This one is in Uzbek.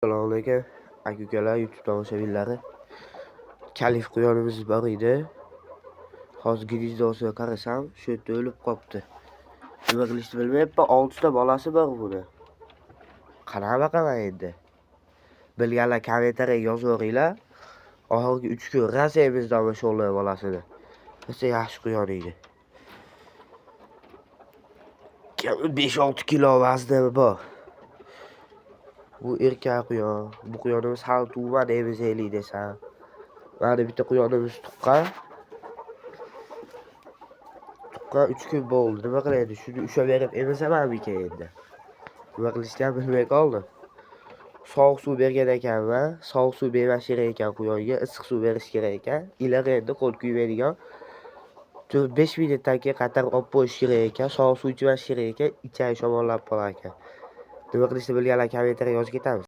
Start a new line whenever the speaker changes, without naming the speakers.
Assalomu alaykum, aka-ukalar, YouTube tomoshabinlari. Kalif quyonimiz bor edi. Hozir гнездо siga qarasam, shu yerda o'lib qopti. Nima qilishni bilmayapman. 6 ta bolasi bor buni. Qanaqa baqaman endi? Bilganlar kommentariyaga yozaveringlar. Oxirgi 3 kun rosa emizdi shu bolasini. Rosa yaxshi quyon edi. Kami 5-6 kilo vazni bor. Bu erkak quyon. Bu quyonimiz hali tug'madi emizaylik desam. Mana bitta quyonimiz tuqqan. Tuqqan 3 kun bo'ldi. Nima qilay endi? Shuni ushlab berib emizamanmikan endi? Nima qilishni ham bilmay qoldim. Sovuq suv bergan ekanman. Sovuq suv bermash kerak ekan quyonga, issiq suv berish kerak ekan. Iliq endi qo'l kuymaydigan. 4-5 minutdan keyin qaytarib olib qo'yish kerak ekan. Sovuq suv ichmash kerak ekan. Ichagi shamollab qolar ekan. Nima qilishni bilganlar kommentariyaga yozib ketamiz.